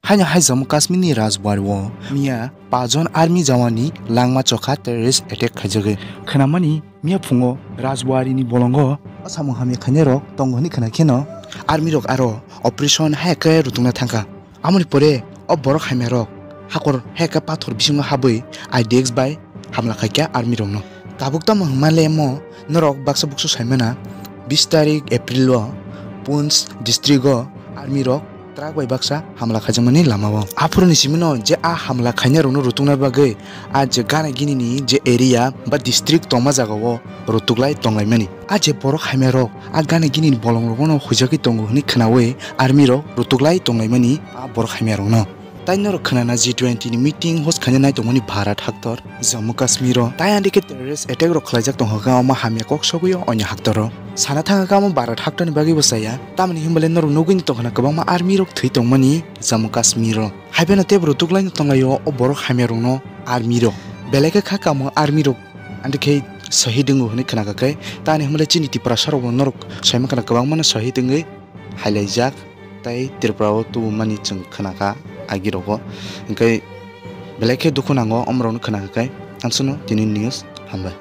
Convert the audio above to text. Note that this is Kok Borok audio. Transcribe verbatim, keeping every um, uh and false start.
Haino hai Jammu Kashmir ni Rajbari o miya pajon army jawani langma chokha terrorist attack khaijagwi. Khnamani miya phungo Rajbari ni bolongo o samung hamya khainai rok tongo hwnwi khna kheno army rok aro operation hai khe rutungna thangkha. Amoni pore o borok hamya rok hakor hai khe pathor bisingo habwi I D X bai hamla khaikha army rokno. Tabuk tamo hwnma le mo norok baksa buksu saimana bis tarik April o Poonch district o army rok truck bai baksa hamla khaijakmani lama o. Aphuru ni simi no je a hamla khainai rokno rutungna bagwi a je gana gini ni je area ba district tongma jaga o rutuklai tonglaimani. A je borok hamya rok a gana gini ni bolong rokno huijagwi tongo hwnwi khnawi army rok rutuklai tonglaimani a borok hamya rokno. Tai norok khnana G twenty ni meeting host khaina nai tongmani Bharat haktor Jammu Kashmir o. Tai andikhe terrorist attack rok khlaijak tongkha khe omo hamya kok sogwi o onya haktor o. Sana thangkha khe omo Bharat haktor ni bagwi bo chaya. Tamoni hinbale norok nugwi tongkhana kwbangma army rok thwi tongmani Jammu Kashmir o. Haiphano tei bo rutuklaino tonglaio o borok hamya rokno army rok. Belai khe kha kamo army rok andikhe sahid wngo hwnwi khnakha khe. Tamoni hinbale chini Tiprasa rokbo norok saima khana kwbangmano sahid wngwi hailaijak tei Tripura o tubumani chwng khnakha agirogo. Hwnkhe belai khe dukhu nango omorokno khnakha khe. Amsono tini news hambai.